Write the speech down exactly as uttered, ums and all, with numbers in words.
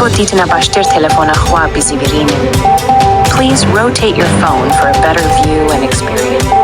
Bo dîtina baştir telefona xwe bizîvirînin. Please rotate your phone for a better view and experience.